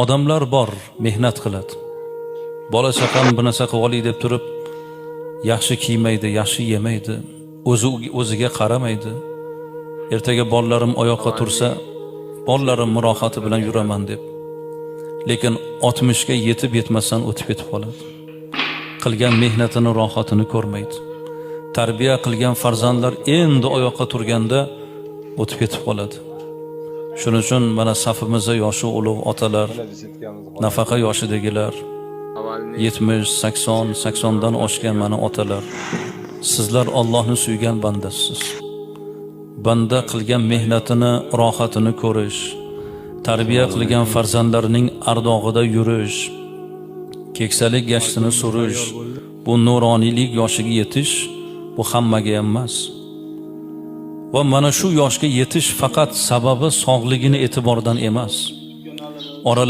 Odamlar bor, mehnat qiladi. Bola chaqam bir narsa qilib olay deb turib, yaxshi kiymaydi, yaxshi yemaydi, o'zi o'ziga qaramaydi. Ertaga bolalarim oyoqqa tursa, bolalarim rohati bilan yuraman deb. Lekin 60 ga yetib yetmasdan o'tib ketib qoladi. Qilgan mehnatini rohatini ko'rmaydi. Tarbiya qilgan farzandlar endi oyoqqa turganda o'tib ketib qoladi. Shuning uchun mana safimizda yoshi ulug' otalar, nafaqa yoshidagilar, 70, 80, 80 dan oshgan mana otalar. Sizlar Allohni suygan bandasiz. Banda qilgan mehnatini rohatini ko'rish, tarbiya qilgan farzandlarining ardog'ida yurish, keksalik gashtini surish, bu nuroniylik yoshiga yetish, bu hammaga ham emas. Va mana shu yoshga yetish faqat sababi sog'ligini e'tibordan emas. Oralar